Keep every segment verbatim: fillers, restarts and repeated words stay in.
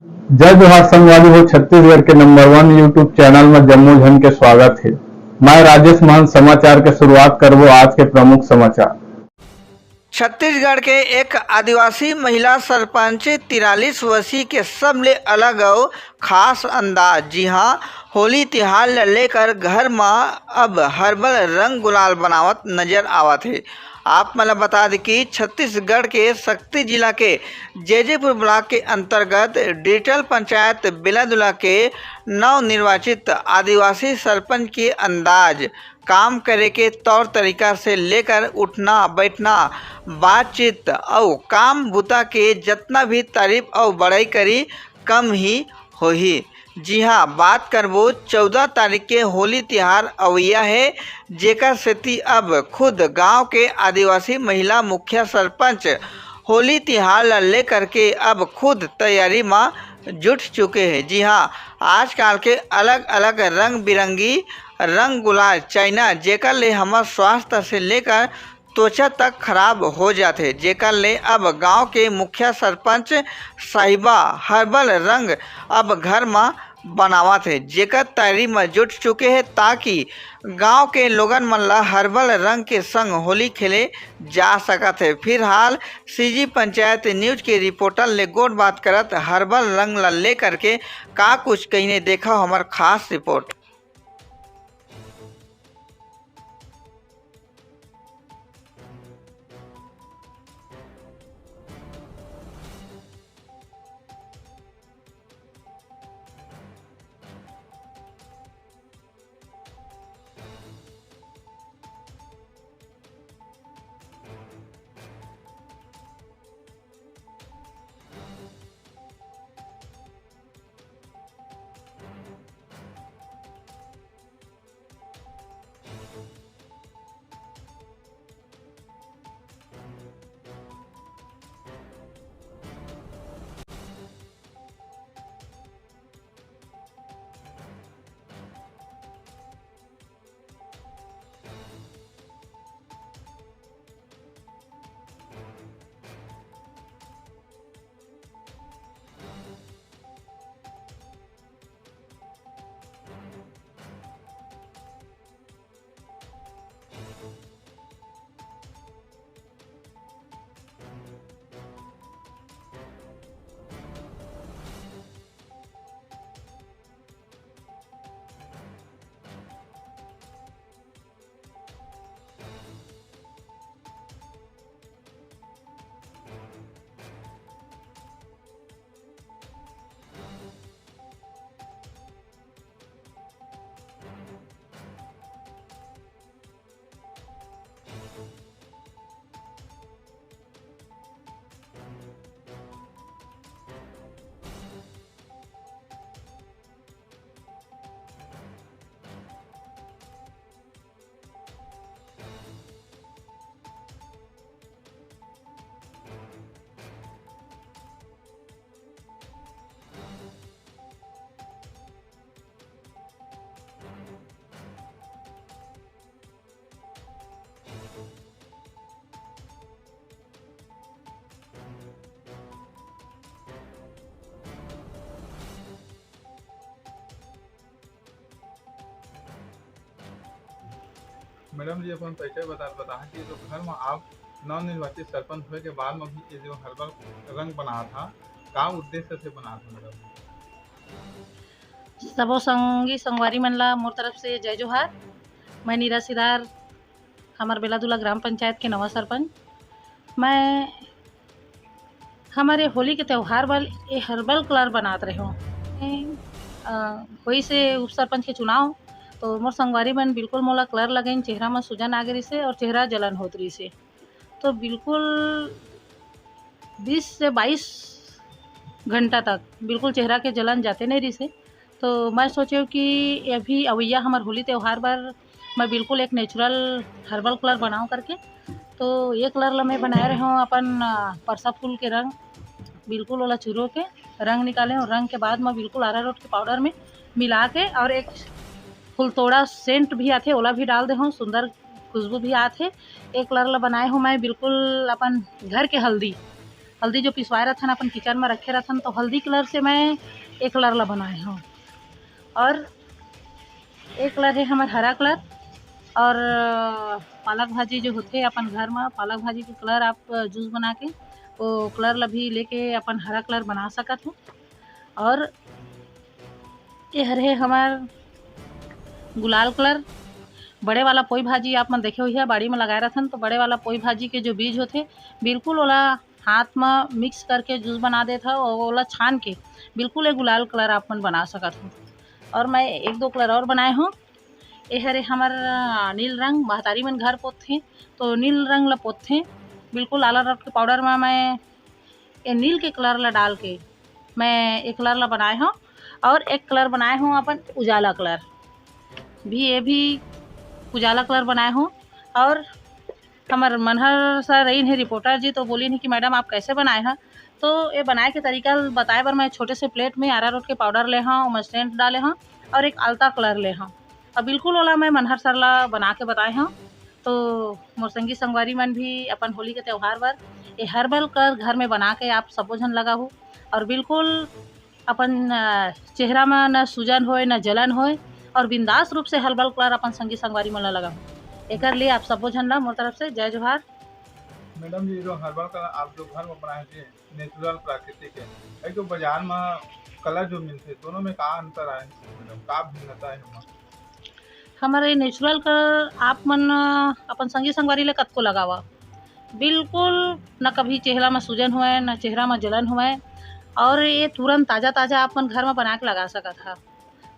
जय जोहार संगवारी हो, छत्तीसगढ़ के नंबर वन YouTube चैनल में जम्मो झन के स्वागत हे। मैं राजेश महंत। समाचार के शुरुआत करबो आज के प्रमुख समाचार। छत्तीसगढ़ के एक आदिवासी महिला सरपंच तिरालीस वर्षीय के सबले अलग अउ खास अंदाज, जी हाँ, होली तिहार ल लेकर घर म अब हर्बल रंग गुलाल बनावत नजर आवत हे। आप मन ल बता दें कि छत्तीसगढ़ के सक्ती जिला के जैजेपुर ब्लॉक के अंतर्गत डिटल पंचायत बेलादुला के नवनिर्वाचित आदिवासी सरपंच के अंदाज, काम करे के तौर तरीका से लेकर उठना बैठना, बातचीत अउ काम बुता के जतना भी तारीफ अउ बड़ाई करी, कम ही होही। जी हाँ, बात करबो चौदह तारीख के होली तिहार अवइया हे, जेकर सेती अब खुद गांव के आदिवासी महिला मुखिया सरपंच होली तिहार ला लेकर के अब खुद तैयारी म जुट चुके हे। जी हाँ, आजकल के अलग-अलग रंग-बिरंगी रंग गुलाल, चाइना, जेकर ले हमर स्वास्थ्य से लेकर त्वचा तक खराब हो जाथे, जेकर ले अब गांव के मुखिया सरपंच साहिबा हर्बल रंग अब घर म बनावत हे, जेकर तैयारी म जुट चुके हे, ताकि गांव के लोगन मन ल हर्बल रंग के संग होली खेले जा सकत हे। फिलहाल सीजी पंचायत न्यूज के रिपोर्टर ले गोठ बात करत हर्बल रंग ल लेकर के का कुछ कहिने, देखव हमर खास रिपोर्ट। मैडम जी, अपन परिचय बता, बताहा कि तो घर में आप नवनिर्वाचित सरपंच होए के बाद में भी ये जो हर्बल रंग बनात हा, का उद्देश्य से बनात हा मैडम? सबो संगी संगवारी मन ला मोर तरफ से जय जोहार। मैं नीरा सिदार, हमर बेलादुला ग्राम पंचायत के नवा सरपंच। मैं हमर ये होली के त्योहार बर ये हर्बल कलर बनात रहेंव। मैं, अ, होइस हे उप सरपंच के चुनाव, तो मोर संगवारी मन बिल्कुल मोला कलर लगाइन, चेहरा म सूजन आ गे रिहिस हे और चेहरा जलन होत रिहिस हे। तो बिल्कुल बीस से बाईस घंटा तक बिल्कुल चेहरा के जलन जाते नहीं रिहिस हे। तो मैं सोचेंव कि अभी अवइया हमर होली त्योहार बर मैं बिल्कुल एक नेचुरल हर्बल कलर बनाओं करके। तो ये कलर ला मैं बनाए रहेंव अपन, अ, परसा फूल के रंग, बिल्कुल ओला चुरो के रंग निकालेंव और रंग के बाद मैं बिल्कुल अरारोट के पाउडर में मिला के और एक फुलतोड़ा सेंट भी आथे, ओला भी डाल देहूँ, सुंदर खुशबू भी आथे। एक कलर ला बनाए हूँ मैं बिल्कुल अपन घर के हल्दी, हल्दी जो पिसवाए रथन, अपन किचन में रखे रथन, तो हल्दी कलर से मैं एक कलर ला बनाए हूँ। और एक कलर है हमार हरा कलर, और पालक भाजी जो होथे अपन घर में, पालक भाजी के कलर आप जूस बना के वो कलर ला भी लेके अपन हरा कलर बना सकत हो। और ये हर है हमार गुलाल कलर। बड़े वाला पोई भाजी आप मन देखे हुई है, बाड़ी में लगाए रथन, तो बड़े वाला पोई भाजी के जो बीज होथे, बिल्कुल ओला हाथ में मिक्स करके जूस बना देत हव और ओला छान के बिल्कुल एक गुलाल कलर आप मन बना सकत हो। और मैं एक दो कलर और बनाए हूँ। ये हरे हमर नील रंग, महतारी मन घर पोतथे, तो नील रंग ला पोतथे। बिल्कुल आला रोट के पाउडर में मैं ये नील के कलर ला डाल के मैं एक कलर ला बनाए हूँ। और एक कलर बनाए हूँ अपन उजाला कलर भी, ये भी उजाला कलर बनाए हूँ। और हमर मनहर सर रहीन हे रिपोर्टर जी, तो बोलिन हे कि मैडम आप कैसे बनाए हैं? तो ये बनाए के तरीका बताए बर मैं छोटे से प्लेट में आरारोट के पाउडर ले हूँ, ओमा सेंट डाले हूँ और एक आलता कलर ले हूँ। अब बिल्कुल ओला मैं मनहर सर ला बना के बताए हूँ। तो मोर संगी संगवारी मन भी अपन होली के त्यौहार बर ये हर्बल कलर घर में बना के आप सबो झन लगाहू और बिल्कुल अपन चेहरा में न सूजन होए, न जलन होए और बिंदास रूप से हर्बल कलर अपन संगी संगवारी मन ला लगाहू। एकर लिए आप सबो झन ला मोर तरफ से जय जोहार। मैडम जी, जो हर्बल कलर आप जो घर में बनाए थे, नेचुरल प्राकृतिक है, एक जो बाजार में कलर जो मिलते, दोनों में का अंतर आए मैडम, का भिन्नता है? हमारे नेचुरल कलर आप मन अपन संगी संगवारी ले कतको लगावा, बिल्कुल न कभी चेहरा में सूजन होए, न चेहरा में जलन होए। और ये तुरंत ताज़ा ताज़ा आप मन घर में बना के लगा सकत हा।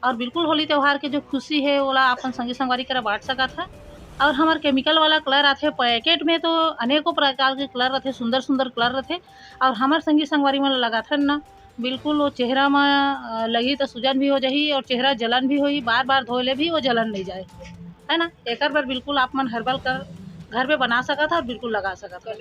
और बिल्कुल होली त्यौहार के जो खुशी है ओला अपन संगी संगवारी करा बांट सकत हा। और हमार केमिकल वाला कलर आथे पैकेट में, तो अनेकों प्रकार के कलर रहते, सुंदर सुंदर कलर रहते। और हमार संगी संगवारी मन लगाथन ना, बिल्कुल वो चेहरा में लगी तो सूजन भी हो जाही और चेहरा जलन भी होही, बार बार धोए ले भी वो जलन नहीं जाए, है ना। एकर बर बिल्कुल आप मन हर्बल कर घर पे बना सकत हा और बिल्कुल लगा सकत हा।